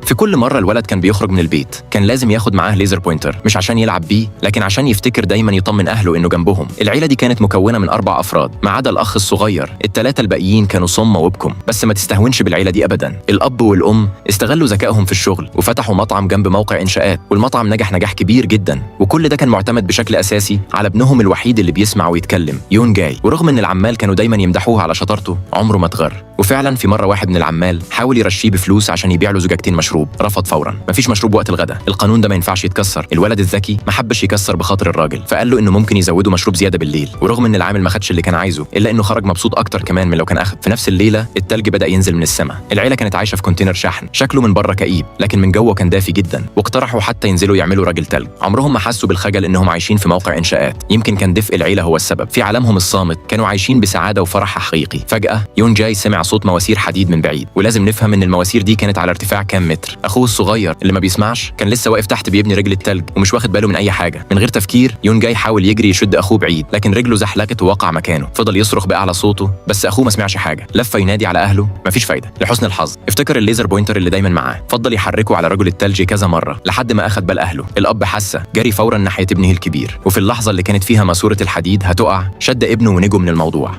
في كل مرة الولد كان بيخرج من البيت كان لازم ياخد معاه laser pointer، مش عشان يلعب بيه، لكن عشان يفتكر دايما يطمن أهله إنه جنبهم. العيلة دي كانت مكونة من 4 أفراد ما عدا الأخ الصغير، ال3 الباقيين كانوا صم وبكم. بس ما تستهونش بالعيلة دي أبدا. الأب والأم استغلوا ذكائهم في الشغل وفتحوا مطعم جنب موقع إنشاءات، والمطعم نجح نجاح كبير جدا. وكل ده كان معتمد بشكل أساسي على ابنهم الوحيد اللي بيسمع ويتكلم، يونجاي. ورغم إن العمال كانوا دايما يمدحوه على شطارته، عمره ما اتغر. وفعلا في مرة واحد من العمال حاول يرشيه بفلوس عشان يبيع له زجاجتين مشروب، رفض فورا. مفيش مشروب وقت الغداء، القانون ده ما ينفعش يتكسر. الولد الذكي ما حبش يكسر بخاطر الراجل، فقال له انه ممكن يزوده مشروب زيادة بالليل. ورغم ان العامل ما خدش اللي كان عايزه، الا انه خرج مبسوط اكتر كمان من لو كان اخد. في نفس الليلة التلج بدا ينزل من السماء. العيلة كانت عايشه في container شحن، شكله من بره كئيب لكن من جوه كان دافي جدا. واقترحوا حتى ينزلوا يعملوا راجل تلج. عمرهم ما حسوا بالخجل انهم عايشين في موقع انشاءات، يمكن كان دفء العيلة هو السبب. في عالمهم الصامت كانوا عايشين بسعادة وفرح حقيقي. فجاة يون جاي سمع صوت مواسير حديد من بعيد، ولازم نفهم ان المواسير دي كانت على ارتفاع كام متر. اخوه الصغير اللي ما بيسمعش كان لسه واقف تحت بيبني رجل التلج ومش واخد باله من اي حاجة. من غير تفكير يون جاي حاول يجري يشد اخوه بعيد، لكن رجله زحلقت ووقع مكانه. فضل يصرخ باعلى صوته بس اخوه ما سمعش حاجة. لف ينادي على اهله، مفيش فايده. لحسن الحظ افتكر ال laser pointer اللي دايما معاه، فضل يحركه على رجل التلج كذا مرة لحد ما اخد بال اهله. الاب حسه، جري فورا ناحية ابنه الكبير، وفي اللحظة اللي كانت فيها ماسوره الحديد هتقع شد ابنه ونجوا من الموضوع.